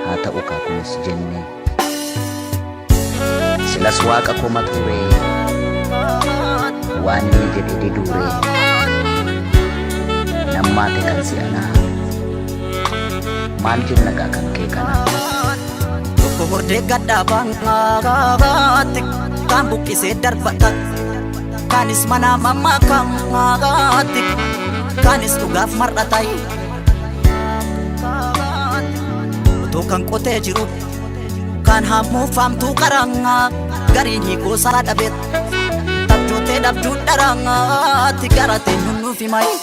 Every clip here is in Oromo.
Haa ta'u kaa kunis jennee. Silas waaqa komaturee waan inni jedhe diduuree nammaate kan si'anaa maal jenna gaa kan kee kanaa. Tokko hordee gadhaabaatti kaan buqqisee darbata kaanis manaa mammaakaatti kaanis dhugaaf mar'ata. Otoo kan qotee jiru kaan hammuu faamtuu qarangaa gariin hiikoo isaa dhabe dhabduutee dhabduu dharangaatti garatee nuuf himayi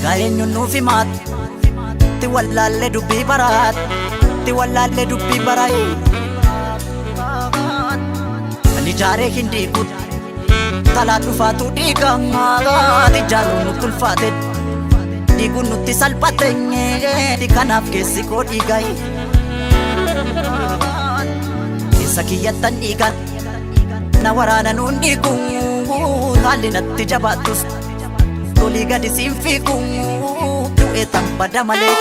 gaa'een nuuf himaatti wallaallee dubbii baraatti wallaallee dubbii baraayi. Kan ijaaree hin diigu talaa dhufaatu dhiigamaa ijaaruun nutti ulfaate dhiiguun nutti salphate kanaaf keessi koo dhiigayi. Keessa kiyyattan dhiigan na waraana nuun dhiigu haalli natti jabaattus tolii gadi siin fiigu du'ee tan bada malee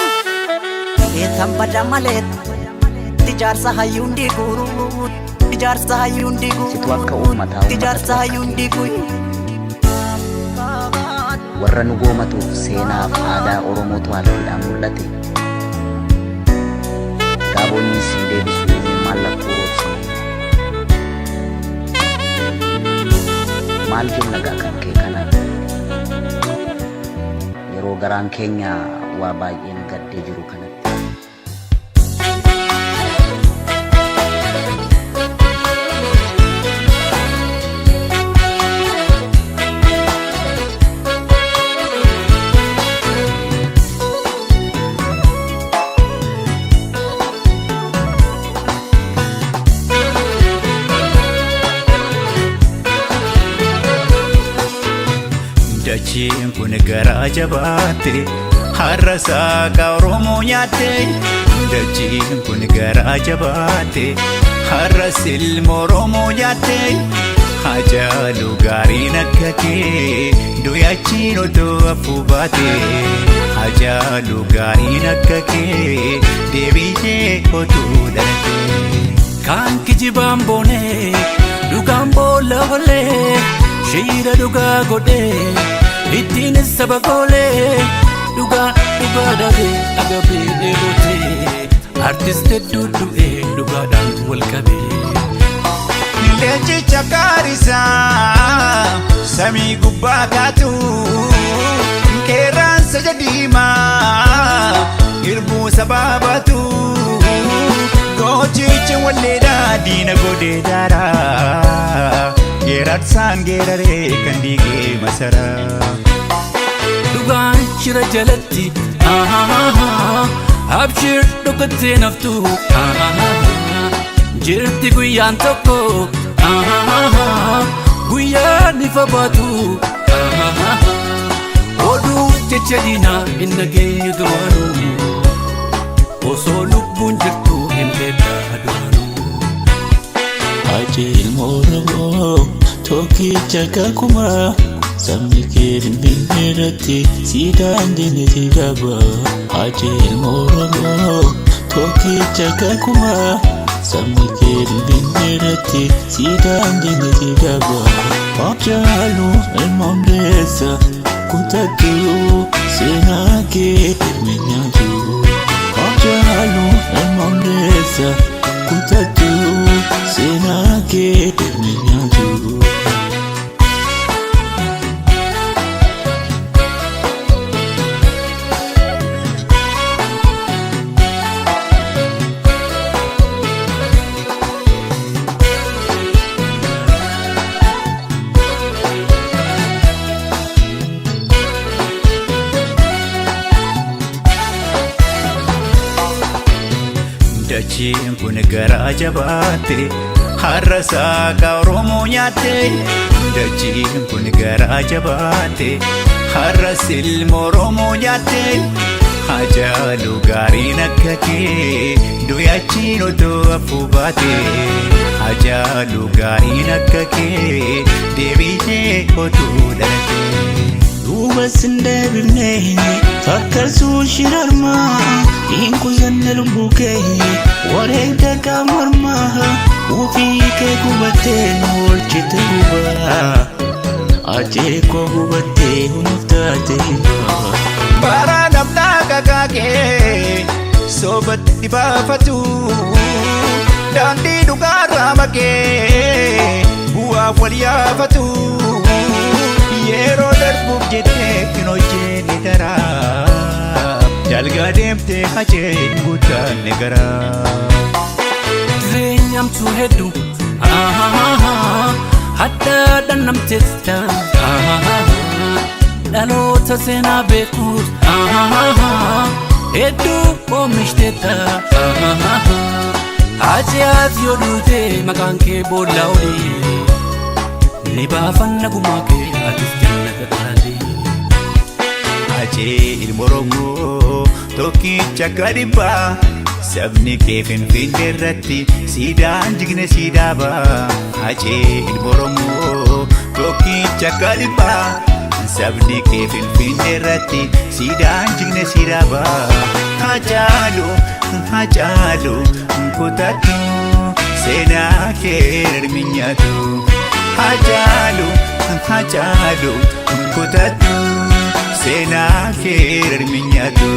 du'ee tan bada malee ijaarsa hayyuun diigu ijaarsa hayyuun diigu Situ akka uummataa uummata ijaarsa hayyuun diigu. Warra nu goomatuuf seenaaf aadaa Oromootu halkiidhaan mul'ate. Gaabonni siin deebisuu maal lakkuu roobsine. Maal jenna gaa kan kee kana. Yeroo garaan keenya waa baay'een gaddee jiru kanatti. Dacheen kun garaa jabaatte har'a saaqa Oromoo nyaatte. Dacheen kun garaa jabaatte har'a silma Oromoo nyaatte. Hacaaluu gaariin akka kee du'achiin otoo hafuu baate. Hacaaluu gaariin akka kee deebi'ee otuu dhalate. Kaan kijibaan boonee dhugaan boolla olee shiira dhugaa godhee ittiin saba goolee dhugaa dhugaa dhabee agabee dheebotee artist hedduu du'ee dhugaadhaan wal qabee. Leencicha gaarisaa samii gubbaa kaatu qeerransa diimaa irbuu sabaabatu gochichi walleedhaa diina godhee daaraa geerarsaan geeraree kan diigee masaraa. Dhugaan shira jalatti abshir dhokattee naftu jirti guyyaan tokko guyyaan ifa baatu oduu jecha diinaa hin dhageenyu duraanuu osoo lubbuun jirtu hin beektaa duraanuu. Hacee ilma Oromoo tokkicha kakumaa sabni kee Finfinnee irratti siidaan diinni si qaba. Hacee ilma Oromoo tokkicha kakumaa sabni kee Finfinnee irratti siidaan diinni si qaba. Hacaaluu ilma Hundeessaa kutattu seenaa kee nyaatu. Hacaaluu ilma Hundeessaa kutattu seenaa kee nyaatu. Dacheen kun garaa jabaatte har'a saaqa Oromoo nyaatte. Dacheen kun garaa jabaatte har'a silma Oromoo nyaatte. Hacaaluu gaariin akka kee du'achiin otoo hafuu baate. Hacaaluu gaariin akka kee deebi'ee otuu dhalate. Duuba sin deebifne fakkarsuu shirarmaa Hin qusanne lubbuu kee wareegda qaama ofii kee gubattee nu oolchite gubaa. Ajee koo gubattee nuuf taate hibaa. Bara namnaa kakaakee soobatti baafatu, daandii dhugaarraa maqee bu'aaf wal yaafatu, yeroo darbuuf jettee hin hojjenne taraa, dalgaa deemtee hacee guddaanne garaa. Jireenyamtuu hedduu hadda dhannamteessa, dhaloota seenaa beekuus hedduu oomishteetta. Ati ati yoo duute maqaan kee boolla olii ni baafanna, gumaa kee atis jannata taate. Hacee ilma Oromoo tokkicha akka dhibbaa, sabni kee Finfinnee irratti siidaan jigne siidaa ba'a. Hacee ilma Oromoo tokkicha akka dhibbaa, sabni kee Finfinnee irratti siidaan jigne siidaa ba'a. Hacaalu, Hacaalu kutadhu, seenaa kee hirminyaatu. Hacaalu, Hacaalu kutadhu, seenaa kee hirminyaatu.